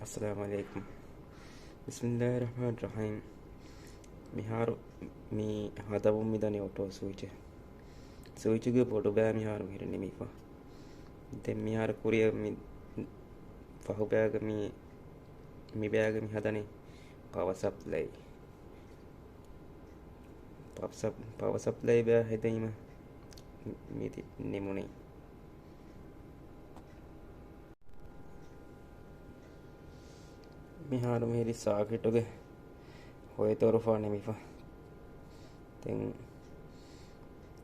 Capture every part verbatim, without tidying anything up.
އައްސަލާމު ޢަލައިކުމް. ބިސްމިއްލާހި ރަޙްމާނި ރަޙީމް. މިހާރު މި ހަދަމުން މިދަނީ އޮޓޯ ސުއިޗެއް. ސުއިޗުގެ ބޮޑުބައި މިހާރު މިހިރީ ނިމިފަ. ދެން މިހާރު ކުރިއަށް މި ފަހު ބައިގަ މި، މި ބައިގަ މި ހަދަނީ ޕަވަ ސަޕްލައި. ޕަވަ ސަޕް-، ޕަވަ ސަޕްލައި ބައި ހެދީމަ މި-، މި ދި-، ނިމުނީ. މިހާރު މިހިރީ ސާކިޓުގެ ހޮއެތޯރުފާ ނިމިފަ. ދެން،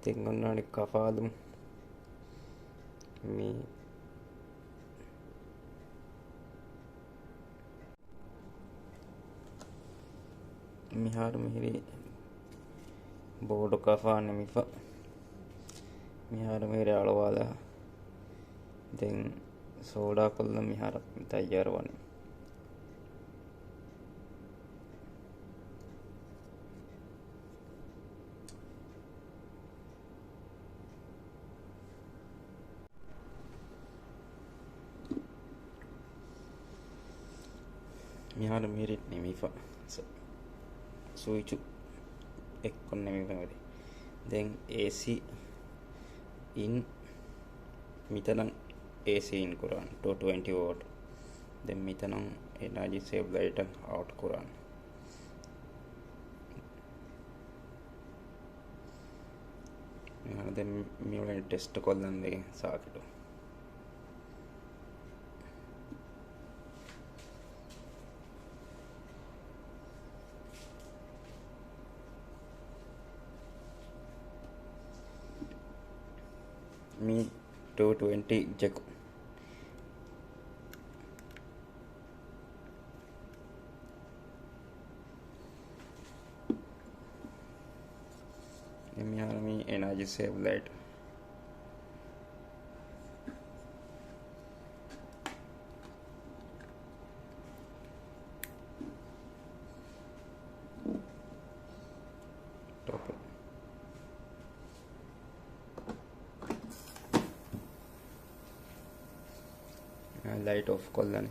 ދެން އޮންނާނެ ކަފާލުން. މި މިހާރު މިހިރީ ބޯޑު ކަފާ ނިމިފަ. މިހާރު މިހިރީ އަޅުވާލާ. ދެން ސޯލްޑާ ކޮށްލަން މިހާރު ތައްޔާރު ވަނީ. މިހާރު މިހިރީ ނިމިފަ. ސު-، ސުއިޗު އެއްކޮށް ނިމިފަ މިހިރީ. ދެން އޭސީ އިން، މިތަނަށް އޭސީ އިން ކުރާން ޓޫ ޓްވެންޓީ ވޯޓް. ދެން މިތަނަށް އެނާޖީ ސޭވް ލައިޓަށް އައުޓް ކުރާން. މިހާރު ދެން މިއުޅެނީ ޓެސްޓް ކޮށްލަން ވެގެން ސާކިޓު. މީ ޓޫ ޓްވެންޓީ ޖެކު. ދެން މިހާރު މީ އެނާޖީ ސޭވް ލައިޓް. ޓޮޕް. ލައިޓް އޮފް ކޮށްލަނީ.